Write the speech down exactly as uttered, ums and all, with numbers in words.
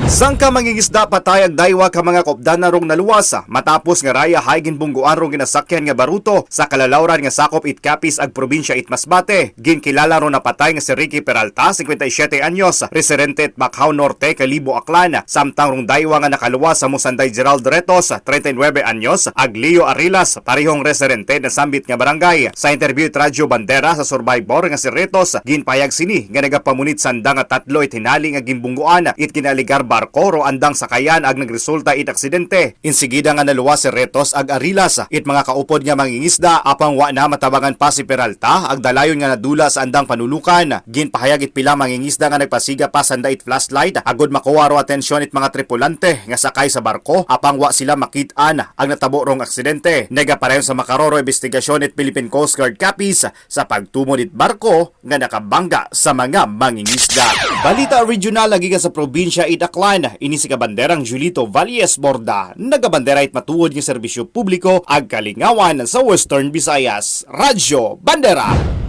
Sangka mangingisda patay ag daywa ka mga kaupdanan rong naluwas matapos nga rayahay ginbungguan rong ginasakyan nga baruto sa kalalawran nga sakop it Capiz ag probinsya it Masbate. Ginkilala ron napatay nga si Ricky Peralta, singkwenta y siyete anyos, residente it Bacjao Norte, Kalibo, Aklan, samtang rong daywa nga nakaluwas sa Musanday Gerald Retos, treinta y nuebe anyos, ag Leo Arilas, parehong residente na sambit nga barangay. Sa interview it Radyo Bandera sa survivor nga si Retos, ginpahayag sini nga nagapamunit sanda nga tatlo it hinali nga gimbungguan it ginaaligar barko ro andang sakayan ag nagresulta it aksidente. Insigida nga naluwas si Retos ag Arilas, it mga kaupod nga mangingisda, apang wa na matabangan pa si Peralta, ag dalayon nga nadula sa andang panulukan. Ginpahayag it pila mangingisda nga nagpasiga pa sanda it flashlight agud makuha ro atensyon it mga tripulante nga sakay sa barko, apang wa sila makit-an ag natabo rong aksidente. Nagapadayon sa makaroro imbestigasyon it Philippine Coast Guard Capiz sa pagtumon it barko nga nakabangga sa mga mangingisda. Balita regional nga gikan sa probinsya it Aklan, ini si Kabanderang Julito Valles Borda, nagabandera it matuod nga serbisyo publiko ag kalingawan sa Western Visayas. Radyo Bandera.